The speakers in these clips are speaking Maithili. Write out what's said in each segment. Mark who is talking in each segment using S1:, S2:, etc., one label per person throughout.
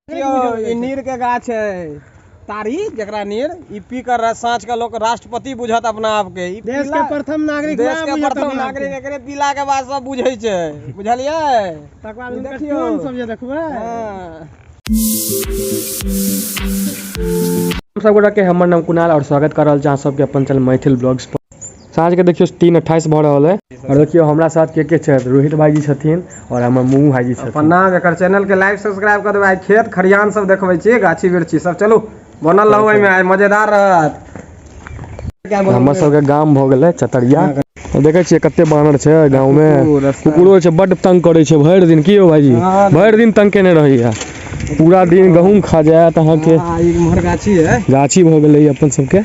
S1: देखियौ, ई नीर के गाछ है, तारी जकरा नीर, ई पी कर साँझ के लोग राष्ट्रपति बुझत अपना आप के। ई
S2: देश के प्रथम नागरिक
S1: देश
S2: वएह
S1: के
S2: बुझत
S1: प्रथम
S2: अपना आपके।
S1: नागरिक एकरे पीला के बाद सब बुझै छै, बुझलियै?
S2: तकर बाद
S1: ई
S2: हुनकर
S1: देखियौ।
S2: टोन सब जे देखबै।
S1: हाँ।
S3: सब गोटा के हमर नाम कुणाल और स्वागत कर रहल छी अहाँ सबके अपन चैनल मैथिल ब्लॉग्स पर। साँझ के देखियौ 3:28 भऽ रहल है और देखियौ हमरा साथ के के छथि, रोहित भाईजी छथिन और हमर मुमू भाईजी छथिन।
S1: प्रणाम, एकर चैनल के लाइक सब्सक्राइब कर देबै। आइ खेत खरिहान सब देखबै छी, गाछी वृक्षी सब। चलू बनल रहू एहिमे, आइ मजेदार रहत।
S3: हमर सबके गाम भऽ गेलै चतरिया। देखै छियै कते बानर छै गाँव में,
S1: कुकुर, रास्ता।
S3: कुकुरो छै, बड्ड तंग करै छै भरि दिन। की यौ भाईजी,
S1: हाँ।
S3: भरि दिन तंग केने रहैया, पूरा दिन गहूँम खा जायत अहाँके।
S1: हाँ, ई इम्हर गाछी है,
S3: गाछी भऽ गेलै ई अपन सबके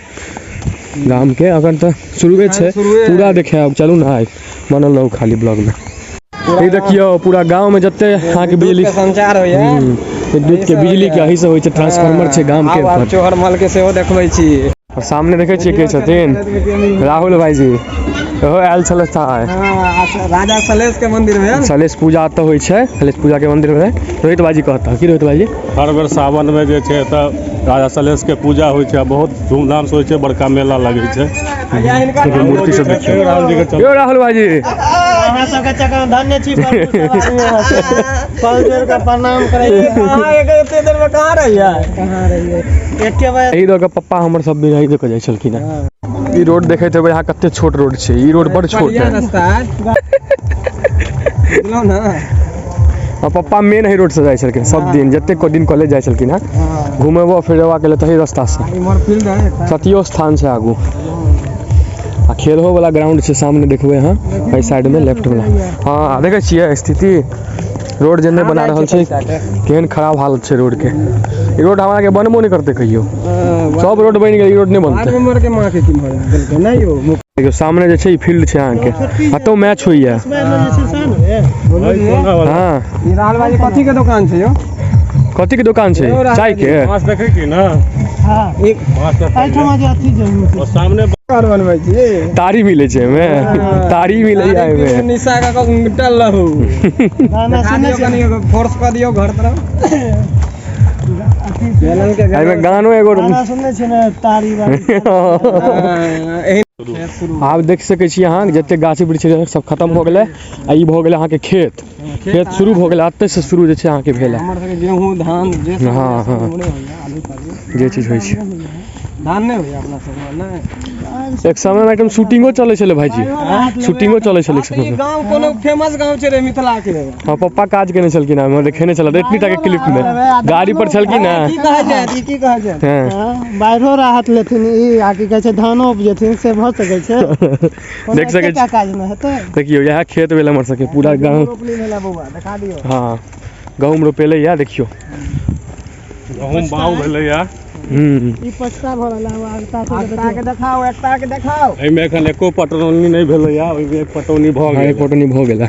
S3: गाम के। अखन तऽ शुरुए छै,
S1: शुरुए है।
S3: पूरा देखायब। चलू ने आइ बनल रहू खाली ब्लॉग में। ई देखियौ पूरा गाँव में जते अहाँके
S1: विद्युत
S3: बिजली
S1: के संचार होइया,
S3: विद्युत के बिजली के एही से होइ छै, ट्रांसफार्मर छै गाम के
S1: आब आब
S3: ऊपर।
S1: चोहर मल के सेहो देखबै छी।
S3: और सामने देखै छियै के छथिन, राहुल भाईजी ओहो आयल छलथि आइ।
S1: हाँ, राजा सलेश के मंदिर में
S3: सलेश पूजा एतऽ होइ छै, सलेश पूजा के मंदिर में रोहित भाईजी कहता की रोहित भाईजी?
S4: हर बेर सावन में जे छै एतऽ राजा सलेश के पूजा होइ छै, बहुत धूमधाम से होइ छै, बड़का मेला लगै छै।
S1: भैया हिनका
S3: देखियौ मूर्ति सब देखियौ।
S4: राहुल जी के चल-
S3: यौ राहुल भाईजी,
S2: अहाँ सबके चक्कर में धन्य छी प्रभु, सब आदमी अहाँ सब। पल जोड़ के प्रणाम करै छी।
S1: अहाँ एक एते देर में कहाँ रहियै?
S2: कहाँ रहियै? एके बजे
S3: एहि दऽ के पप्पा हमर सब दिन एहि दऽ के जाइ छलखिन हेँ। ई रोड देखैत हेबै अहाँ कते छोट रोड छै, ई रोड बड़ छोट
S1: बढ़िया
S3: है।
S1: रास्ता है, बुझलहुँ ने?
S3: और पप्पा मेन एहि रोड से जाइ छलखिन सब दिन, जते को दिन कॉलेज जाइ छलखिन हेँ
S1: हाँ।
S3: घुमेबो फिरेबा के लिए तही रास्ता से।
S1: इम्हर फील्ड है एकटा।
S3: सतियो स्थान छै आगू, आ खेलहो वाला ग्राउंड छै सामने, देखबै अहाँ एहि साइड में लेफ्ट वाला। हाँ देखै छियै स्थिति, रोड जे नहि बना रहल छै, केहन खराब हालत छै रोड के। ई रोड हमरा के बनबो नहि करतै कहियो, सब रोड बनि गेल, ई रोड नहि
S1: वार्ड
S3: बनतै।
S1: मेंबर के माँ के किम्हर देलकै नहि यौ?
S3: देखियौ सामने जे छै ई फील्ड छै अहाँके, एतौ मैच होइया। हाँ
S1: ई राहुल भाई कथी के दुकान छै यौ?
S3: कथी के दुकान छै?
S1: यौ राहुल
S3: चाय के।
S4: बाँस देखै छी ने?
S2: हाँ।
S1: एक
S4: बाँस के
S2: एहिठमा जे अथी छै,
S4: और सामने
S1: दुकान बनबै छी।
S3: तारी मिलै छै एहिमे, तारी मिलैया
S1: तारी पी के
S3: एहिमे।
S1: निशा कऽ कऽ उंगटल रहू।
S2: गाना
S1: देखा
S2: सुनै
S1: दियौ
S2: छियै?
S1: कनि, एगो फोर्स कऽ दियौ घर तरफ।
S2: अथी छै,
S1: बेलन के
S3: एहिमे गानो एगो।
S2: गाना सुनने छियै ने, तारी वाली?
S1: हाँ, एही खेत शुरू।
S3: आब देख सकै छी अहाँ जते गाछ वृक्ष रहै सब खतम भऽ गेलै, आ ई भऽ गेलै अहाँके खेत। खेत शुरू भऽ गेलै, एतै से शुरू जे छै अहाँके भेल है।
S1: हमर सबके गेहूँ धान जे सब
S3: हाँ,
S1: होइया, सब
S3: हाँ।
S1: उम्हरे होइया, आलू तालू
S3: जे चीज होइ छै।
S1: धान नहि होइया अपना सबमे नहि।
S3: एक समय में एकदम शूटिंगो चलै छलै भाईजी, शूटिंगो चलै छलै एक
S1: हाँ, तऽ
S3: समय
S1: ई
S3: में।
S1: गाँव कोनो फेमस गाँव छै रे मिथिला के।
S3: हाँ पप्पा काज केने छलखिन हँ, देखेने छलथि एतनी टा के क्लिप में, गाड़ी पर छलखिन हँ।
S1: की कहै छै ई, की कहै छै?
S3: हाँ।
S2: हाँ, बाढ़िो राहत लेथिन ई, आ की कहै छै धानो उपजेथिन, से भऽ सकै छै? कोनो
S3: देख सकै
S2: एकेटा
S3: छी।
S2: काज नहि हेतै।
S3: देखियौ इएह खेत भेल हमर सबके पूरा गाँव।
S1: रोपनी भेलै बौआ, देखा दियौ।
S3: हाँ गहूँम रोपेलै या देखियौ,
S4: गहूँम बाउ भेलैया।
S2: ई पछता भऽ रहल है, अगता से
S1: एकता के देखाओ, एकता के देखाओ।
S4: एहिमे एखन एको पटौनी नहि भेलैया, ओहिमे एक पटौनी भऽ
S3: हाँ
S4: गेल।
S3: एक पटौनी भऽ गेल।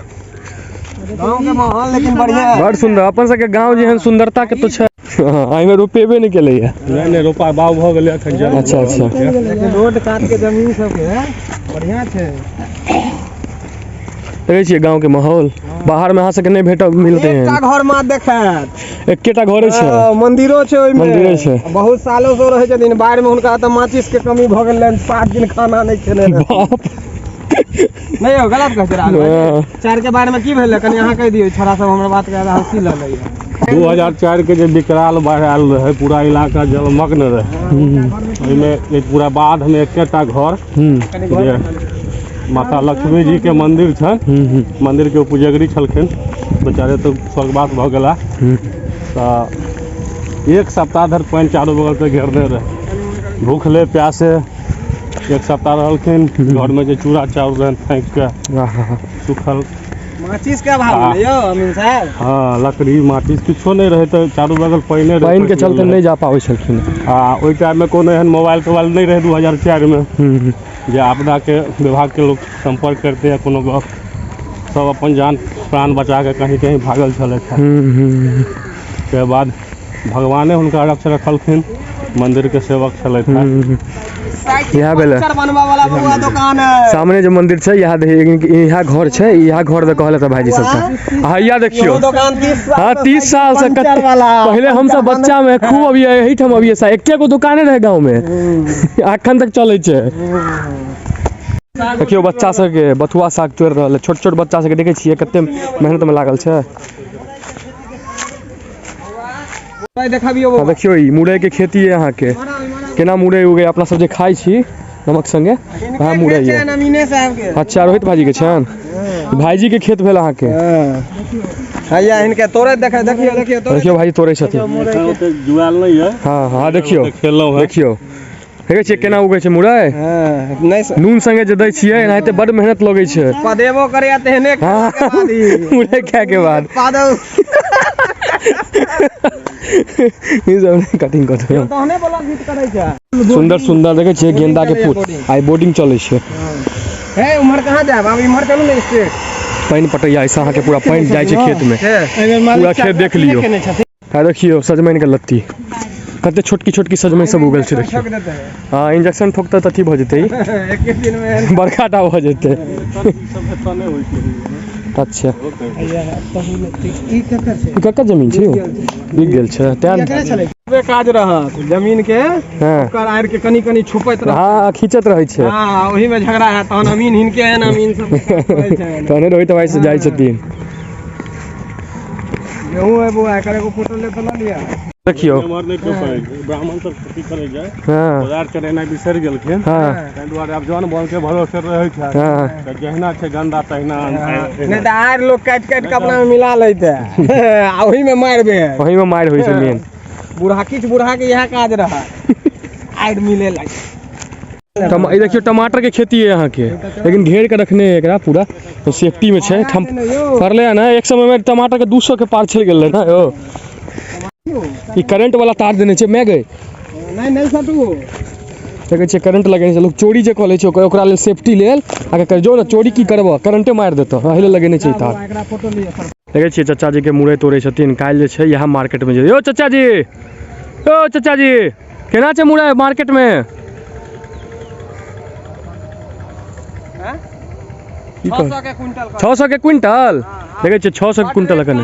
S1: गाँव के माहौल लेकिन बढ़िया है।
S3: बड़ सुंदर अपन सबके गाँव जेहन सुंदरता के तो छै। हाँ, एहिमे रोपेबे नहि केलैया।
S4: नहि नहि, रोपा बाउ भऽ गेलै एखन जरूर।
S3: अच्छा अच्छा।
S1: लेकिन रोड कात के जमीन सबके बढ़िया छै।
S3: देखै छियै गाँव के माहौल, बाहर में अहाँ सबके नहि भेटब मिलते
S1: एकटा
S3: हैं।
S1: घर मात देखायत,
S3: एकेटा घरे छै।
S1: हाँ, मंदिरो छै ओहिमे।
S3: मंदिरो छै।
S1: बहुत सालों से रहै छथिन। बाढ़ि में हुनका तऽ माचिस के कमी भऽ गेल, 7 दिन खाना नहि खेने रहै।
S3: बाप
S1: नहि यौ, गलत कहै छै राहुल भाई।
S3: हाँ।
S1: 4 के बारे में की भेलै कनि अहाँ कहि दियौ, छोड़ा सब हमर बात के हँसी लऽ लैया।
S4: 2004 के जे विकराल बाढ़ि आयल रहै, पूरा इलाका जलमग्न रहै। ओहिमे एक पूरा बाध में एकेटा घर जे माता लक्ष्मी जी के मंदिर छै, मंदिर के पुजगरी छलखिन, बेचारे तऽ स्वर्गवास भऽ गेला। तऽ एक सप्ताह धरि पानि चारू बगल से घेरने रहै, भूखले प्यासे एक सप्ताह रहलखिन। घर में जे चूड़ा चाउर रहनि फेंक के सुखल।
S1: माचिस के अभाव भेलै यौ अमीन साहब।
S4: हाँ, लकड़ी माचिस किछो नहि रहै, तऽ चारू बगल पानिए रहै।
S3: पानि के चलते नहि जा पाबै छलखिन।
S4: आ ओहि टाइम में कोनो एहन मोबाइल तोबाइल नहि रहै 2004 में जे आपदा के विभाग के लोग संपर्क करते या कोनो गप। सब अपन जान प्राण बचा के कहीं कहीं भागल छलथि। के बाद भगवाने हुनका रक्ष रखलखिन, मंदिर के सेवक छलथि।
S3: इएह भेलै।
S1: पंचर बनबा वाला बउआ दुकान है।
S3: सामने जे मंदिर छै इएह इएह घर छै, इएह घर दऽ कहल तऽ भाईजी सबके। आ हैया देखियौ,
S1: इहो दुकान 30 साल
S3: हाँ 30 साल से
S1: पंचर
S3: कते
S1: वाला।
S3: पहिले हमसब बच्चा में खूब अबियै, एहिठाम अबियै, एके गो दुकाने रहै गाँव में, अखन तक चलै छै। देखियौ बच्चा सबके बथुआ साग तोड़ि रहल है, छोट छोट बच्चा सबके देखै छियै कते मेहनत में लागल छै।
S1: देखबियौ
S3: हाँ, देखियौ ई मुरई के खेती है अहाँके, केना मुरई उगे अपना सब जे खाइ छी नमक संगे, वएह मुरई है।
S1: अमीने साहब के।
S3: अच्छा रोहित भाईजी के छनि, भाईजी के खेत भेल अहाँके।
S1: हैया हिनके तोड़े देखे, देखियौ देखियौ तोड़े।
S3: देखियौ भाईजी तोड़ै छथिन।
S4: ओते जुआल नहि है।
S3: हाँ हाँ देखियौ
S4: खेलहुँ है।
S3: देखियौ देखै छियै केना उगै छै मुरई।
S1: हाँ, नहि
S3: नून संगे जे दै छियै एनाहिते बड मेहनत लगै छै।
S1: पदेबो करैया तेहने
S3: हाँ,
S1: खाय के बाद ही।
S3: मुरई खाय के बाद।
S1: पादो।
S3: ई सब नहि कटिंग कऽ देबै।
S1: तहने वाला गीत करै छै।
S3: सुंदर सुंदर देखै छियै गेंदा के फूल, आइ बोर्डिंग चलै छै।
S1: हे उम्हर कहाँ जायब, आब इम्हर चलू ने स्ट्रेट।
S3: पानि पटैया ऐसा अहाँके पूरा पानि जाइ छै खेत में, पूरा खेत देख लियौ। आ देखियौ सजमनि के लत्ती कते छोटकी छोटकी सजमनि सब उगल छै, देखियौ। हाँ इंजेक्शन ठोकतै तऽ अथी भऽ जेतै,
S1: एके दिन में
S3: बड़का टा भऽ जेतै। अच्छा
S2: ई ककर छै?
S3: ई ककर जमीन छै यौ? बिक गेल छै तें।
S1: काज रहत जमीन के,
S3: हाँ।
S1: ओकर आड़ि के कनी कनी छुपैत रहत।
S3: हाँ खींचत रहै छै।
S1: हाँ ओही में झगड़ा हैत, तहन अमीन हिनके एहन अमीन सब कहै छै।
S3: तहने रोहित भाई से जाइ छथिन।
S1: गेहूँ है बौआ, एकर एगो फोटो ले तऽ लऽ लिअ।
S3: देखियौ
S4: एम्हर नहि केओ करै छै, ब्राह्मण सब खेती करै छै,
S3: हाँ
S4: बाजार चढ़ेनाइ बिसरि गेलखिन,
S3: हाँ
S4: ताहि दुआरे आब जन बन के भरोसे रहै छै।
S3: हाँ
S4: तऽ जहिना छै गन्दा तहिना।
S1: नहि तऽ आड़ि लोक काटि काटि कऽ अपना में मिला लैते आ ओही में मारि बे,
S3: ओही में मारि होइ छै मेन।
S1: बूढ़ा किछु बूढ़ा के इएह काज रहत, आड़ि मिले लाग।
S3: ई देखियौ टमाटर के खेती है अहाँके, लेकिन घेर के रखने है एकरा पूरा, तो सेफ्टी में छै। फड़ले है ना, एक समय में टमाटर के 200 के पार चलि गेल रहै ना यौ। ई करंट वाला तार देने छै, मैं गई
S1: नहीं नहीं सटू।
S3: देखै छियै करंट लगेने छै, लोक चोरी जे कऽ लै छै ओकरा लेल सेफ्टी लेल अहाँके कहि जो ने चोरी की करबह, करंटे मारि देतौ, एहि लेल लगेने छै ई तार।
S1: एकरा फोटो लिअ।
S3: देखै छियै चाचा जी के मुरई तोड़ै छथिन, काल्हि जे छै इएह मार्केट में जे। यौ चाचा जी, यौ चाचा जी, केना छै मुरई मार्केट में? की कह?
S1: 600 के क्विंटल।
S3: 600 के क्विंटल? देखै छियै 600 के क्विंटल एखन।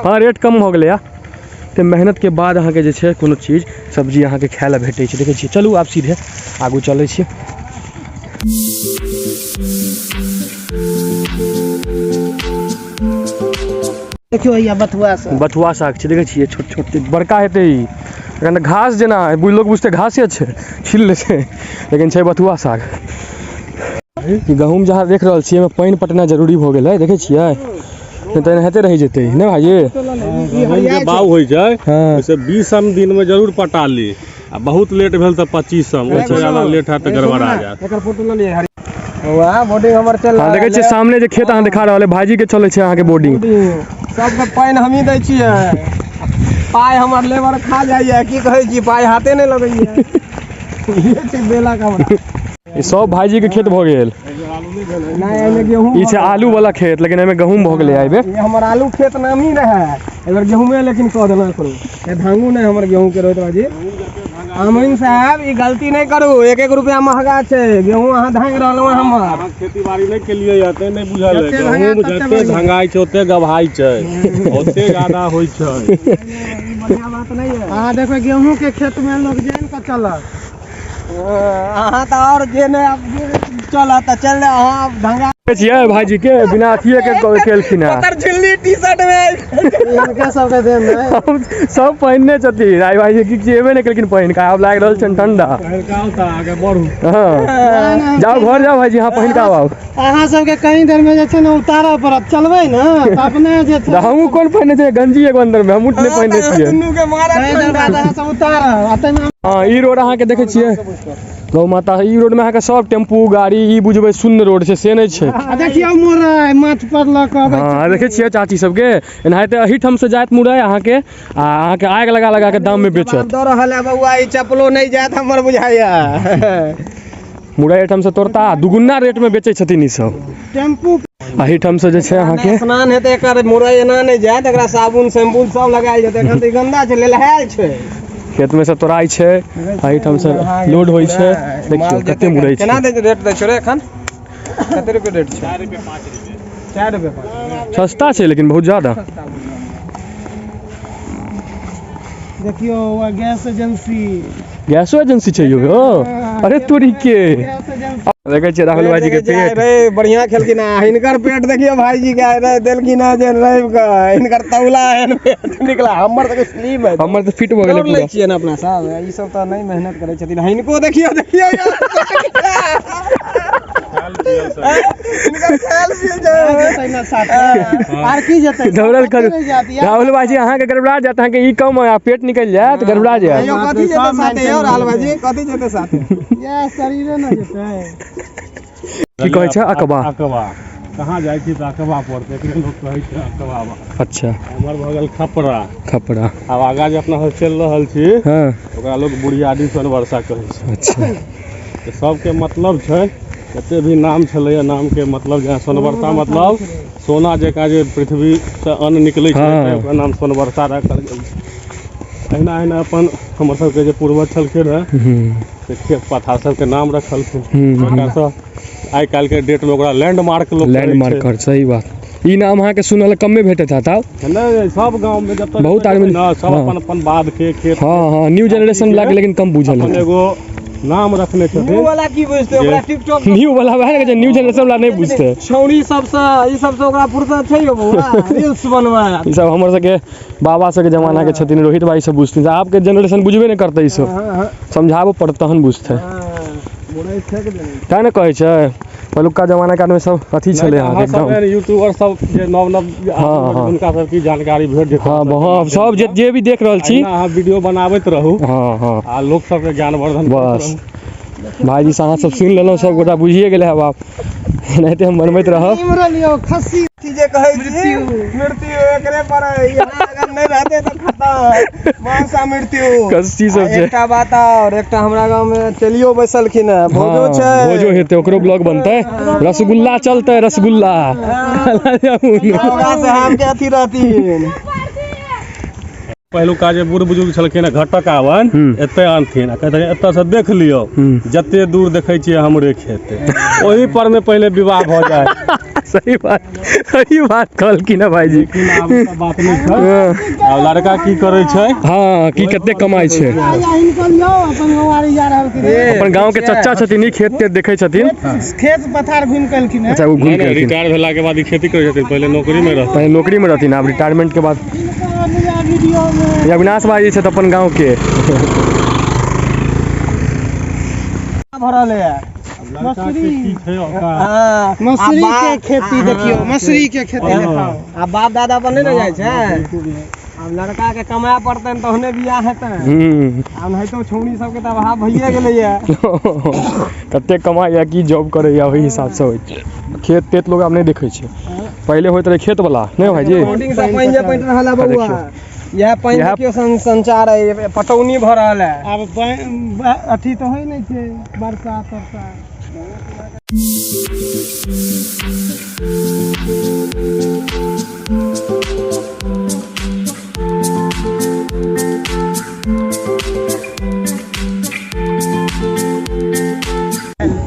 S3: हाँ रेट कम भऽ गेलै। तऽ मेहनत के बाद अहाँके जे छै कोनो चीज सब्जी अहाँके खाय लए भेटै छै। देखै छियै, चलू आब सीधे आगू चलै छी।
S2: देखियौ हैया बथुआ साग।
S3: बथुआ साग छै, देखै छियै छोट छोट छै, बड़का हेतै ई। एखन तऽ घास जेना लोक बुझतै घासे छै, छील लेतै, लेकिन छै बथुआ साग। ई गहूँम जहाँ देख रहल छियै एहिमे पानि पटेनाइ जरूरी भऽ गेलै, देखै छियै, नहि तऽ एनाहिते रहि जेतै ने भाईजी।
S4: गहूँम जे बाउ होइ छै
S3: हाँ।
S4: ओहिसँ 20 दिन में जरूर पटा ली, आ बहुत लेट भेल तऽ 25, ओहिसँ ज्यादा लेट हैत तऽ गड़बड़ा जायत।
S1: एकर फोटो लऽ लिअ। वाह बोर्डिंग हमर चल।
S3: हाँ देखै छियै सामने जे खेत अहाँ देखा रहल है, भाईजी के चलै छै अहाँके बोर्डिंग।
S1: सबके पानि हमही दै छियै, पाइ हमर लेबर खा जाइया, की कहै छी, पाइ हाथे नहि लगैया। ये छै बेला के हमरा।
S3: ई सब भाईजी के खेत भऽ गेल।
S1: नहि एहिमे गेहूँ
S3: ई छै आलू वाला खेत, लेकिन एहिमे गहूँम भऽ गेलै एहि बेर।
S1: ये हमर आलू खेत नामी रहै, एहि बेर गेहूँमे लेकिन कऽ देलक करू। ये धांगू नहि हमर गेहूँ के रोहित भाईजी। अमीन साहब ई गलती नहि करू, एक एक रुपया महगा छै गेहूँ, अहाँ धांगि रहलहुँ हमर।
S4: अहाँ खेती बाड़ी नहि केलियै हँ तें नहि बुझल है। गहूँम जते धंगाइ छै ओते गभाइ छै, ओते ज्यादा होइ छै।
S1: बढ़िया बात नहि है।
S2: अहाँ देखबै गेहूँ के खेत में लोक जानि कऽ चलत।
S1: अहाँ तऽ आओर जे नहि चलत तऽ चल अहाँ धंगा।
S3: छियै भाईजी के बिना अथिये के केलखिन हँ।
S1: पतर झिल्ली टी शर्ट में
S2: हिनका सबके देन है।
S3: सब पहिनने छथिन आई भाईजी की जेबे नहि केलखिन पहिन कऽ, आब लागि रहल छनि ठंडा।
S4: आगे बढ़ू।
S3: हाँ जाओ घर जाओ भाईजी, हाँ पहिन कऽ आउ।
S2: अहाँ सबके कहीं देर में जे छै ने उतारऽ पड़त, चलबै ने तऽ अपने जे छै।
S3: हमहूँ कोन पहिने छियै, गंजी एगो अंदर में, हमहूँ नहि पहिने छियै।
S1: दुनू के मारत
S2: कहीं देर बाद अहाँ सब उतारब आ ताहिमे।
S3: हाँ ई रोड अहाँके देखै छियै गौ माता, ई रोड में अहाँके सब टेम्पू गाड़ी, ई बुझबै शून्य रोड छै से नहि छै।
S2: आ देखियौ मुरई माथ पर लऽ कऽ अबै।
S3: हाँ देखै छियै चाची सबके एनाहिते एहिठाम से जायत मुरई अहाँके, आ अहाँके आगि लगा लगा के दाम में बेचत।
S1: दऽ रहल है बौआ, ई चप्पलो नहि जायत हमर बुझाइया।
S3: मुरई एहिठाम से तोड़ता दुगुना रेट में बेचै छथिन ई सब।
S2: टेम्पू
S3: एहिठाम से जे छै अहाँके
S1: स्नान हेतै एकर, मुरई एना नहि जायत, एकरा साबुन शैम्पू सब लगायल जेतै। एखन तऽ ई गन्दा छै, लेलहायल छै।
S3: खेत में से तोड़ाइ छै, एहिठाम से लोड होइ छै। देखियौ कते मुरई छै।
S1: केना दै रेट दै छौ रे एखन? कते रुपए रेट छै? 4 रुपए 5 रुपए। 4 रुपए 5।
S3: सस्ता छै लेकिन बहुत ज्यादा।
S2: देखियौ गैस एजेंसी।
S3: गैसो एजेंसी छै यौ। अरे तोरी के देखै छियै राहुल भाईजी के पेट
S1: रे बढ़िया खेलखिन हँ। हिनकर पेट देखियौ भाईजी के आइ रे देलखिन हँ जे रवि के हिनकर तौला एहन पेट निकला। हमर तऽ स्लिम है,
S3: हमर तऽ फिट भऽ गेलै
S1: दौड़ लै
S3: पूरा।
S1: छियै ने अपना सब, ई सब तऽ नहि मेहनत करै छथिन। हिनको देखियौ देखियौ यार। हिनकर खायल पियल छै।
S2: आर की जेतै?
S3: दौड़ल करू
S2: नहि जायत यार।
S3: राहुल भाईजी, अहाँके गड़बड़ा जायत, अहाँके ई कम आ पेट निकलि जायत, गड़बड़ा जायत।
S1: यौ कथी जेतै साथे यौ राहुल भाईजी, कथी जेतै साथे?
S2: इएह शरीरे ने जेतै।
S3: की कहै छै अकबा?
S4: अकबा कहाँ जाइ छी तऽ अकबा पड़तै, एकरे लोक कहै छै अकबा।
S3: अच्छा।
S4: एम्हर भऽ गेल खपरा।
S3: खपरा।
S4: आब आगाँ जे अपना सब चलि रहल छी, ओकरा लोक बुढ़ियादी सोनवर्षा कहै छै।
S3: अच्छा।
S4: तऽ सबके मतलब छै, जते भी नाम छलैया नामके मतलब, जेना सोनवर्षा मतलब सोना जकाँ जे पृथ्वीसँ अन्न निकलै छै, ओकर नाम सोनवर्षा राखल गेल छै। अहिना अहिना अपन हमर सबके जे पूर्वज छलखिन हेँ से खेत पथार सबके नाम रखलखिन। ओकरासँ आइ काल्हिके डेटमे ओकरा लैंडमार्क लोक कहै छै।
S3: लैंडमार्कर, सही बात। ई नाम अहाँके सुनल कमे भेटैत हैत आब।
S4: नहि, सब गाँवमे जतऽ
S3: बहुत आदमी-
S4: ने सब अपन अपन बाध के खेत
S3: हँ हँ, न्यू जनरेशन वाला के लेकिन कम बुझल
S4: अपन
S3: हेतै।
S4: एगो नाम रखने छथिन।
S1: वाला की बुझतै ओकरा टिकटॉक
S3: न्यू वाला वएह ने कहै छै, न्यू जनरेशन वाला नहि बुझतै।
S1: छौड़ी सबसँ ई सबसँ ओकरा फुर्सत छै यौ बौआ रील्स बनबै।
S3: ई सब हमर सबके बाबा सबके जमाना के छथिन, रोहित भाई सब बुझथिन। आबके जनरेशन बुझबे नहि करतै, ई सब समझाबऽ पड़त तहन बुझतै।
S1: मुरई फेंक देने।
S3: तें ने कहै छै पहिलुका जमाना के आदमी सब अथी छलै
S4: अहाँ
S3: अहाँके
S4: सब
S3: एकदम
S4: एहन यूट्यूबर सब जे नव नव
S3: हँ, हँ।
S4: हुनका सब की जानकारी भेट जेतै।
S3: हँ हँ, सब जे जे भी देख रहल छी।
S4: अहिना अहाँ वीडियो बनाबैत रहू
S3: हँ हँ
S4: आ लोक सबके ज्ञानवर्धन करैत
S3: बस
S4: रहू।
S3: भाईजी से अहाँ सब सुनि लेलहुँ, सब गोटा बुझिए गेलै हब आब, एनाहिते हम बनबैत रहब।
S2: इमरल यौ खस्सी।
S1: जे कहै छी मृत्यु एकरे पर है, यहाँ अगर नहि रहतै तऽ खतम मांसा मृत्यु।
S3: कस्सी सब
S1: आ
S3: छै।
S1: एकटा बात और, एकटा हमरा गाँव में चलियो बैसलखिन है, भोजो
S3: हँ,
S1: छै।
S3: भोजो हेतै, ओकरो ब्लॉग बनतै, रसगुल्ला चलतै, रसगुल्ला काला जामुन।
S1: ओकरा से हम के अथी रहथिन।
S4: पहिलुका जे बूढ़ बुजुर्ग छलखिन हँ, घटक आबनि एतऽ आनथिन आ कहथिन एतऽ से देख लियौ, जते दूर देखै छियै हमरे खेत, ओही पर मे पहिले विवाह भऽ जाय।
S3: सही बात, सही बात कहलखिन है भाईजी।
S4: लेकिन आब ओ सब बात नहि छै। आब लड़का की करै छै,
S3: हँ, की कते कमाइ छै।
S2: आया हिनकर यौ अपन गौआरी जा रहलखिन हेँ।
S3: अपन गाँव के चचा छथिन, ई खेत तेत देखै छथिन।
S2: खेत पथार घुमि के एलखिन हेँ।
S3: अच्छा, ओ घुमि
S4: नहि
S3: के
S4: नहि
S3: एलखिन।
S4: रिटायर भेलाके बाद ई खेती करै छथिन, पहिले नौकरी मे रहथिन।
S3: पहिले नौकरी में रहथिन, आब रिटायरमेंट के बाद।
S2: हिनकर नया वीडियो मे
S3: ई अविनाश भाई छथि अपन गाँव के।
S1: भरल है।
S4: लड़का के की छै औकात?
S1: हाँ,
S2: मसूरी
S1: आ
S2: के खेती देखियौ, मसूरी के खेती देखाओ।
S1: आ बाप दादा पर नहि ने जाइ छै। आब लड़का के कमाए पड़तनि तहने बियाह हेतनि। आब नहि तो छौड़ी सबके तऽ अभाव भइए गेलैया।
S3: कते कमाइया, की जॉब करैया, ओहि हिसाबसँ होइ छै। खेत तेत लोग आब नहि देखै छै, पहिले होइत रहै खेत वाला, नहि भाईजी?
S1: बोर्डिंग से पानि जे पटि रहल है बउआ,
S3: देखियौ।
S1: इएह पानि देखियौ संचार है, पटौनी भऽ रहल है।
S2: आब अथी तऽ होइ नहि छै बरसा तरसा।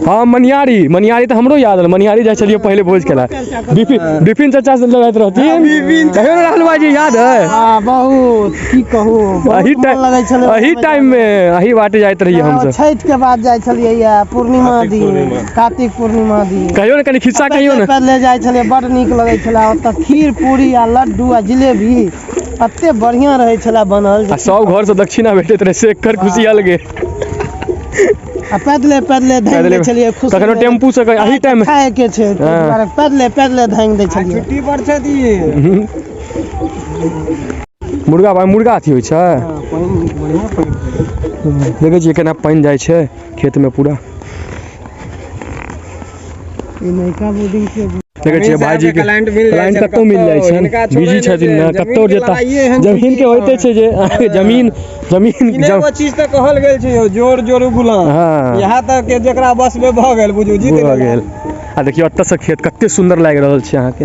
S3: हँ, मनियारी, मनियारी तऽ हमरो याद है। मनियारी जाइ छलियै पहिले भोज खेला, विपिन विपिन चाचा से लड़ाइत रहथिन। कहियो ने राहुल भाईजी, याद है?
S2: हाँ बहुत, की कहू, बहुत
S3: अही
S2: मन
S3: टाइम
S2: लगै छलै।
S3: अही टाइम में अही बाटे जाइत रहियै हमसब।
S2: छठि के बाद जाइ छलियै या पूर्णिमा
S4: कार्तिक
S2: दिन।
S4: पूर्णिमा।
S2: कार्तिक पूर्णिमा दिन।
S3: कहियो ने, कनि खिस्सा कहियो ने।
S2: पैदले जाइ छलियै, बड नीक लगै छलै। ओतऽ खीर पूरी आ लड्डू आ जिलेबी एते बढ़िया रहै छलै बनल
S3: आ सब घर से दक्षिणा भेटैत रहै, से एकर खुशी अलगे।
S2: आ पैदले पैदले धांगि दै छलियै खुशी
S3: कखनो
S2: मे।
S3: टेम्पू से अही टाइम में
S2: खाय के छै ताहि दुआरे पैदले पैदले धांगि दै छलियै।
S1: छुट्टी पर छथि।
S3: मुर्गा भाई, मुर्गा अथी होइ छै।
S1: पानि बढ़िया पानि।
S3: देखै छियै केना पानि जाइ छै खेत में पूरा।
S2: ई नयका बोर्डिंग के।
S3: देखै छियै भाईजी के
S1: क्लाइंट मिल
S3: क्लाइंट कतौ मिल जाइ छै, बिजी छथिन ने, कतौ जेता जमीन के होइते छै जे जमीन जमीन
S1: एगो चीज तऽ कहल गेल छै यौ, जोर जोर गुलाम।
S3: हाँ।
S1: यहाँ तक के जेकरा बस में भऽ गेल बुझू जीत
S3: भऽ गेल। आ देखियौ एतऽ से खेत कते सुन्दर लागि रहल छै अहाँके।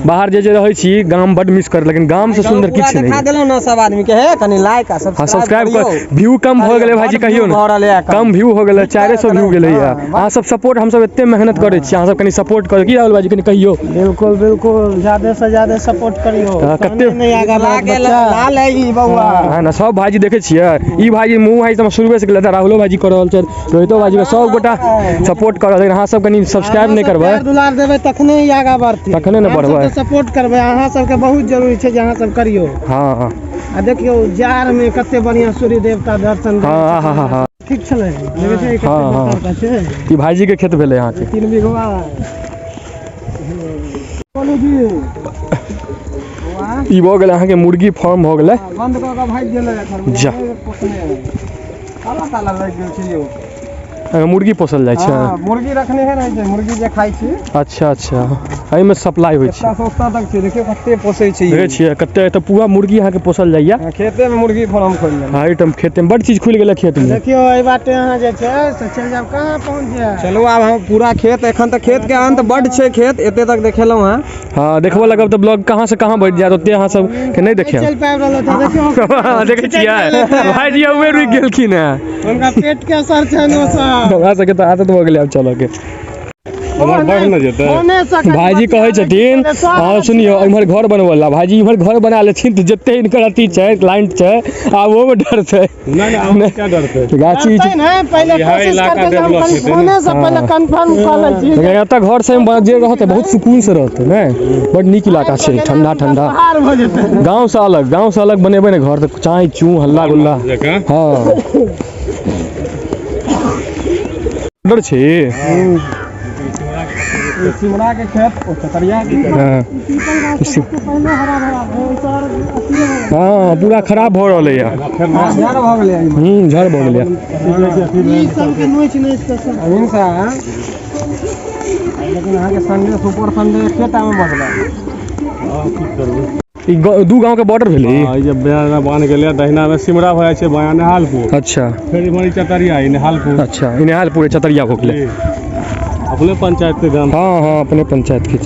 S3: बाहर जे जे रहै छी गाम बड मिस कर, लेकिन गाम से सुन्दर किछु
S1: देखा
S3: नहि।
S1: देलहुँ ने सब आदमी के, हे कनि लाइक आ
S3: हाँ सब्सक्राइब कर। व्यू कम भऽ गेलै भाईजी, कहियौ ने कम व्यू हो गेलै, 400 व्यू गेलै। अहाँ सब सपोर्ट, हमसब एते मेहनत करै छी, अहाँ सब कनि सपोर्ट करू। की राहुल भाईजी कनि कहियौ?
S2: बिल्कुल बिल्कुल, ज्यादा से ज्यादा सपोर्ट करियौ।
S3: कते
S2: नहीं आगा बढ़त बच्चा।
S1: लाल है ई बौआ।
S3: हाँ ना, सब भाईजी देखै छियै, ई भाईजी मुँह भाई तऽ शुरुए से गेलै, राहुलो भाईजी कऽ रहल छै, रोहितो भाईजी, सब गोटा सपोर्ट कऽ रहल छै। अहाँ सब कनि सब्सक्राइब नहि करबै,
S2: प्यार दुलार देबै तखने ही आगा बढ़तै,
S3: तखने ने बढ़बै।
S2: सपोर्ट करबै, अहाँ सबके बहुत जरूरी छै जे अहाँ सब करियौ।
S3: हाँ हाँ।
S2: आ देखियौ जाड़ में कते बढ़िया सूर्य देवता दर्शन।
S3: हाँ हाँ हाँ हाँ
S2: ठीक छलै।
S3: हाँ हाँ। ई भाईजी के खेत भेलै अहाँके
S1: 3 बीघा।
S3: ई भऽ गेलै अहाँके मुर्गी फार्म भऽ गेलै।
S1: बंद कऽ के भागि गेलै एखन।
S3: जा।
S1: ताला ताला लागि गेल छै यौ।
S3: मुर्गी पोसल जाइ छै?
S1: मुर्गी रखने है रहै छै, मुर्गी जे खाइ छी।
S3: अच्छा अच्छा, एहिमे सप्लाई होइ छै।
S1: सस्ता तक छै, देखियौ कते पोसै छै।
S3: देखै छियै कते एतऽ पूरा मुर्गी अहाँके पोसल जाइया।
S1: खेते में मुर्गी फार्म खोलि लेलक।
S3: हाँ, एहिठाम खेते में बड चीज खुलि गेलै खेत में।
S2: देखियौ एहि बाटे अहाँ जे छै से चलि जायब, कहाँ पहुँच जायब।
S1: चलू आब हम पूरा खेत, एखन तऽ खेत के अंत बड छै, खेत एते तक देखेलहुँ हँ।
S3: हाँ देखबऽ लगब तऽ ब्लॉग कहाँ से कहाँ बढ़ि जायत, ओते अहाँ सब के नहि
S2: चलि
S3: देखायब।
S2: पाबि रहल तऽ देखियौ।
S3: देखै छियै भाईजी उहे रुकि गेलखिन हेँ।
S2: हुनका पेट के असर छनि ओ सब।
S3: हमरा सबके तऽ आदत भऽ गेलै आब चलऽ के। भाईजी कहै छथिन, हाँ सुनियौ, इम्हर घर बनबऽ ला भाईजी इम्हर घर बना लेथिन तऽ जते हिनकर अथी छै, क्लाइंट छै, आब ओहोमे डर छै। गाछी एतऽ घर से जे रहतै बहुत सुकून से रहतै ने, बड नीक इलाका छै, ठंडा ठंडा। गाँव से अलग, गाँव से अलग बनेबै ने घर तऽ चाय चू हल्ला गुल्ला। हाँ डर छै।
S1: सिमरा के खेत, ओ चतरिया के खेत।
S3: हाँ पूरा खराब भऽ रहलै या।
S1: झड़ भऽ गेलै।
S3: झड़ भऽ गेलै।
S1: अमीन साहब, लेकिन अहाँके संडे सुपर संडे एकेटा मे बचलै।
S3: ई दू गांव के बॉर्डर भेलै।
S4: ई जे बयाना बान्ह गेलै, दहिना में सिमरा भऽ जाइ छै, बायां नेहालपुर।
S3: अच्छा।
S4: फेर इम्हर चतरिया, ई नेहालपुर।
S3: अच्छा, ई नेहालपुर चतरिया भऽ गेलै।
S4: अपने पंचायत के गाम।
S3: हाँ हाँ अपने पंचायत के।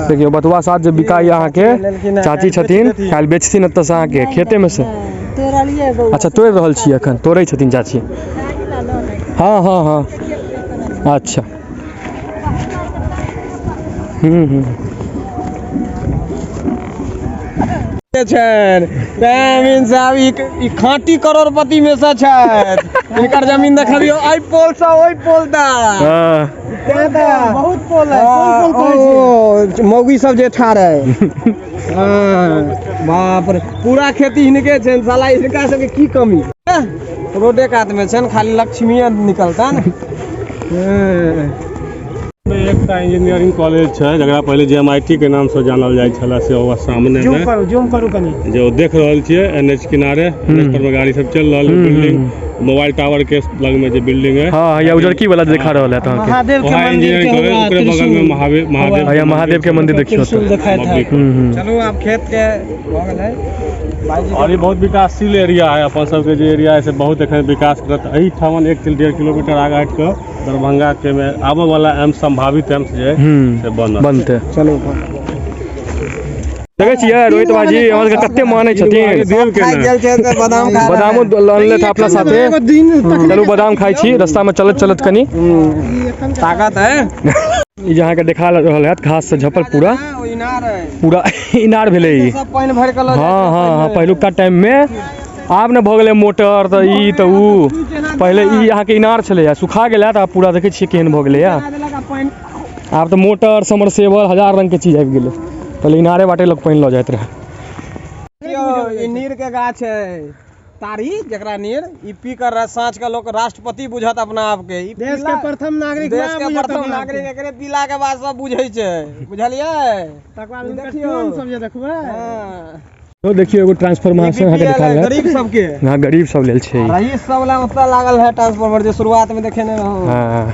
S3: देखियौ बथुआ साग जे बिकाइ अहाँके चाची छथिन, काल्हि बेचथिन एतऽ से अहाँके खेते में से। अच्छा तोड़ि रहल छी एखन, तोड़ै छथिन चाची। हाँ हाँ हाँ अच्छा।
S1: साहब ई खाँटी करोड़पति में से छथि। हिनकर जमीन देखलियौ एहि पोल से ओहि पोल तक।
S2: बहुत पोल है।
S1: ओ मौगी सब जे ठाढ़ है। बाप रे, पूरा खेती हिनके छनि साला, हिनका सबके की कमी। रोडे कात में छनि, खाली लक्ष्मीए निकलतनि।
S4: एकटा इंजीनियरिंग कॉलेज छै जकरा पहिले JMIT के नाम से जानल जाइ छलै, से ओकर सामने
S2: में जूम करू कनि।
S4: जे देख रहल छियै NH किनारे, NH पर में गाड़ी सब चलि रहल है, बिल्डिंग मोबाइल टावर के लग में जे बिल्डिंग है।
S3: हाँ या उजरकी वाला दिखा रहल है अहाँके।
S2: महादेव के मंदिर के
S4: ओकरे बगल में महादेव,
S3: महादेव के मंदिर देखियौ।
S1: चलू आब खेत के भऽ गेलै।
S4: और ये बहुत विकासशील एरिया है, अपन सबके जे एरिया है से बहुत एखन विकास करत। एहिठाम 1 से 1.5 किलोमीटर आगा हटि कऽ दरभंगा के में आबऽ वाला एम्स, संभावित एम्स जे से बनत
S3: बनते।
S1: चलू
S3: देखै छियै रोहित भाईजी हमरा सबके कते मानै छथिन। बादामो लऽ अपना साथे। चलू बादाम खाइ छी रास्ता में चलत चलत कनि
S1: ताकत है।
S3: ई जे अहाँके देखा रहल हैत घास से झपल पूरा पूरा इनार भेलै ई। हाँ हाँ हाँ, पहिलुका टाइम में आब ने भऽ गेलै मोटर तऽ ई तऽ ऊ, पहिले ई अहाँके इनार छलैया, सुखा गेलै तऽ आब पूरा देखै छियै केहन भऽ गेलैया। आब तऽ मोटर समरसेबल हजार रंग के चीज आबि गेलै, पहिले इनारे बाटे लोक पानि लऽ जाइत रहै।
S1: ई नीर के गाछ है, तारी जकरा नीर, ई पी कर साँझ के लोक राष्ट्रपति बुझत अपना आप के।
S2: देश के प्रथम नागरिक,
S1: देश के प्रथम नागरिक एकरे पीला के बाद सब बुझै छै, बुझलियै?
S2: तकर बाद देखियौ सब जे देखबै।
S3: ओ देखियौ एगो ट्रांसफार्मर अहाँ अहाँके देखा
S1: BPL है, गरीब सबके।
S3: हाँ, गरीब सब लेल छै।
S1: रईस सब ला ओतऽ लागल है ट्रांसफार्मर जे शुरुआत में देखेने रहौ।
S3: हाँ,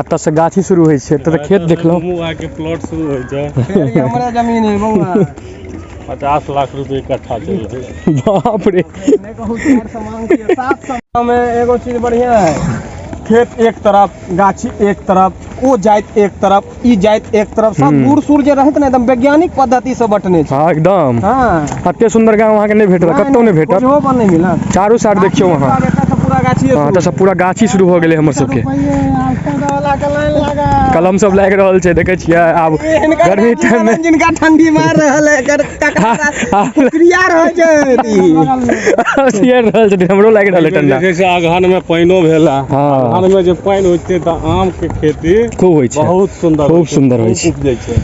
S3: एतऽ से गाछी शुरू होइ छै, एतऽ तऽ खेत देखलहुँ।
S4: के प्लॉट शुरू होइ छै।
S1: फेर ई हमरे जमीन है बौआ।
S4: 50 लाख रुपए इकट्ठा चलि रहल छै।
S3: बाप रे।
S1: नहि कहू 400 मांग छियै, 700 में एगो चीज बढ़िया है, खेत एक तरफ, गाछी एक तरफ, ओ जाइत एक तरफ, ई जाइत एक तरफ, सब बूढ़ सूढ़ जे रहत ने एकदम वैज्ञानिक पद्धति से बटने छै।
S3: हाँ एकदम।
S1: हाँ,
S3: एते सुंदर गाँव अहाँके नहि भेटत, कतौ नहि भेटत।
S1: बुझहो पर नहि मिलत।
S3: चारू साइड देखियौ अहाँ।
S1: आब एतऽ से पूरा गाछिए
S3: हाँ,
S1: शुरू।
S3: एतऽ से पूरा गाछी शुरू भऽ गेलै हमर सबके। कलम सब लागि रहल छै, देखै छियै आब
S1: हिनकर
S3: गर्मी
S1: गाछी
S3: टाइम में
S1: जिनका ठंडी मार रहल है, एकर ककरा क्रिया रहै छै ई।
S3: सियर रहल छथिन, हमरो लागि रहल है ठंडा।
S4: जे छै से अगहन में पानिओ भेल।
S3: हाँ।
S4: अगहन में जे पानि होइ छै तऽ आम के खेती
S3: खूब होइ छै,
S4: बहुत सुंदर,
S3: खूब सुंदर होइ छै।
S4: खूब उपजै छै,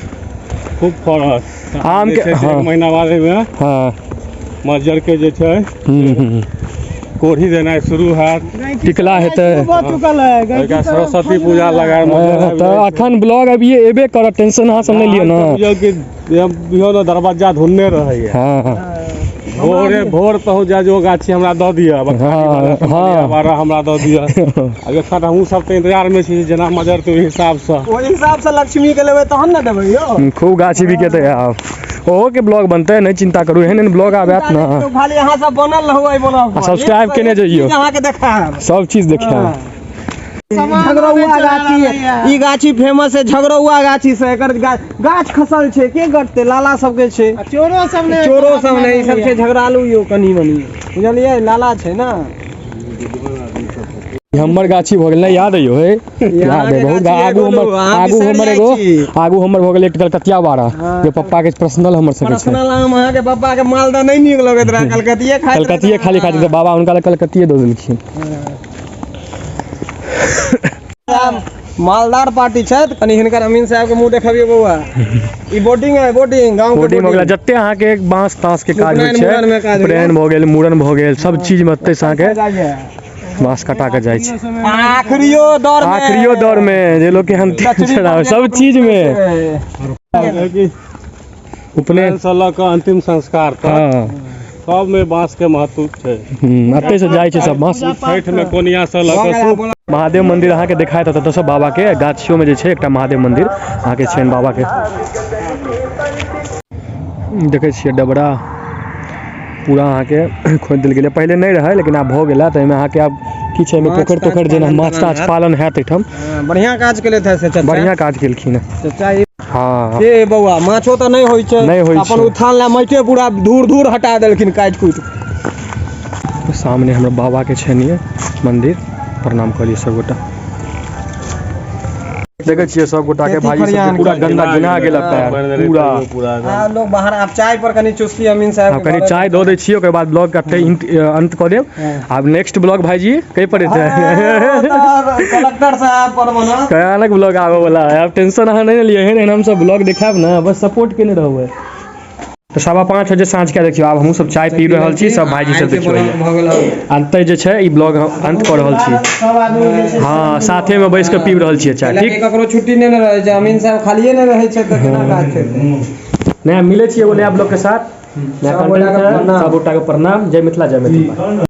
S4: खूब फड़त
S3: आम के-
S4: जे छै से
S3: हाँ।
S4: एक महीना बाद एहिमे
S3: हाँ।
S4: मज्जर के जे छै कोढ़ी देनाइ शुरू हैत,
S3: टिकला हेतै।
S2: भऽ चुकल है।
S4: ओहिका सरस्वती पूजा लगाय मज्जर आबि
S3: तऽ
S4: जाइ छै।
S3: अखन ब्लॉग अभी एबे करत, टेंशन अहाँ सब नहि लिअ ने।
S4: बुझियौ कि बुझियौ ने दरवाजा धुनने रहैया।
S3: हाँ।
S4: भोरे भोर पहुँच जाय जो गाछी हमरा दऽ दिअ,
S3: हाँ, हाँ।
S4: बारह हमरा दऽ दिअ। आब एखन हमहूँ सब तऽ इंतजार मे छी, जेना मजर तऽ ओहि हिसाबसँ,
S1: ओहि हिसाबसँ लक्ष्मी के लेबै तहन ने देबै यौ।
S3: खूब गाछी बिकेतै आब, ओहो के ब्लॉग बनतै, नहि चिंता करू। एहन एहन ब्लॉग आब आयत ने।
S1: खाली अहाँ सब बनल रहू एहि ब्लॉग पर।
S3: आ सब्सक्राइब केने जइयौ।
S1: अहाँके देखायब,
S3: सब चीज देखायब।
S1: झगड़ौआ गाछी, ई गाछी फेमस है झगड़ौआ गाछी से। एकर गाछ खसल छै, के गटतै? लाला सबके छै।
S2: चोरो सब ने,
S1: चोरो सब ने, ई सब छै झगड़ालू यौ कनि मनि, बुझलियै? लाला छै ने।
S3: हमर गाछी भऽ गेल, नहि याद अइयो हे? याद है बहुत।
S1: गाछी
S3: आगू
S1: एगो
S3: हमर,
S1: अहाँ
S3: आगू
S1: बिसरि
S3: हमर
S1: जाइ
S3: एगो
S1: छी।
S3: आगू हमर भऽ गेल एक कलकतिया बाड़ा,
S1: हाँ।
S3: जे पप्पा के पर्सनल हमर सबके छै।
S1: पर्सनल आम अहाँके पप्पा के मालदह नहि नीक लगैत रहै, कलकतिये खाइत रहै।
S3: कलकतिये खाली खाइत रहै, बाबा हुनका लए कलकतिये दऽ देलखिन।
S1: मालदार पार्टी छथि कनि। हिनकर अमीन साहब के मुंह देखबियौ बौआ। ई बोटिंग है, बोटिंग गाँव के।
S3: बोर्डिंग भऽ गेल, जते अहाँके बाँस ताँस के काज होइ
S1: उपनयन, मूड़न में
S3: छै,
S1: काज होइया।
S3: उपनयन भऽ गेल, मूड़न भऽ गेल, सब चीज मे एतै से अहाँके
S1: जाइए।
S3: बाँस कटा के जाइ छै।
S1: आखिरियो दौर में,
S3: आखिरियो दौर में जे लोग के अंतिम चढ़ाव, सब चीज में उपनयन
S4: से लऽ कऽ अंतिम संस्कार तक
S3: हाँ,
S4: सब में बांस के महत्व छै।
S3: एतै से जाइ छै सब बाँस।
S4: छठि में कोनिया से लऽ कऽ सूप
S3: महादेव मंदिर अहाँके देखायत एतऽ सब बाबा के गाछियो में जे छै एकटा महादेव मंदिर अहाँके छनि बाबा के। देखै छियै डबरा पूरा अहाँके खोदि देल गेलै, पहिले नहि रहै लेकिन आब भऽ गेला। तऽ एहिमे अहाँके आब की छै, एहिमे
S1: माछ
S3: पोखरि
S1: ताछ
S3: तोखरि जेना
S1: पालन
S3: माछ
S1: तालन
S3: ताछ
S1: हैत।
S3: पालन हैत एहिठाम।
S1: बढ़िया काज केलथि है से चचा।
S3: बढ़िया काज केलखिन हेँ।
S1: चचा ई
S3: हाँ।
S1: के बौआ, माछो तऽ नहि होइ छै,
S3: नहि होइ
S1: अपन
S3: छै।
S1: उत्थान ला माटिये पूरा धूर धूर हटा देलखिन काटि कुटि।
S3: सामने हमरा बाबा के छनि ये मंदिर, प्रणाम कऽ लिअ सबगोटा। देखै छियै सब गोटा के
S1: खेती
S3: भाई सबके
S1: खरिहान
S3: पूरा
S1: के।
S3: गंदा घिना गेल पैर पूरा।
S4: पूरा।
S1: आ लोग बाहर आब चाय पर कनि चुस्की अमीन साहब
S3: आब
S1: के
S3: कनि
S1: घरे।
S3: चाय दऽ दै छियै, ओकर बाद ब्लॉग के एतै अंत कऽ देब। आब नेक्स्ट ब्लॉग भाईजी कहि पर एतै?
S1: कलेक्टर साहब पर बनल।
S3: भयानक ब्लॉग आबऽ वाला है, आब टेंशन अहाँ नहि लिअ। एहन एहन हमसब ब्लॉग देखायब ने, बस सपोर्ट केने रहबै। तऽ 5:15 बजे साँझ के देखियौ आब हमहूँ सब चाय पी रहल छी, सब भाईजी सब देखियौ।
S1: भऽ गेल।
S3: अंत जे छै ई ब्लॉग हम अंत कऽ रहल छी।
S2: सब आदमी जे छै।
S3: हाँ, साथे में बैस कऽ पीब रहल छियै चाय।
S1: ठीक,
S3: ठीक।
S1: ककरो छुट्टी नहि ने रहै छै, अमीन साहब खालिए नहि रहै छै तऽ केना काज छै?
S3: नया मिलै छी एगो नया ब्लॉग के साथ, नया
S1: सब गोटा के
S3: कंटेंट।
S1: प्रणाम।
S3: सब गोटा के प्रणाम, जय मिथिला, जय मिथिला।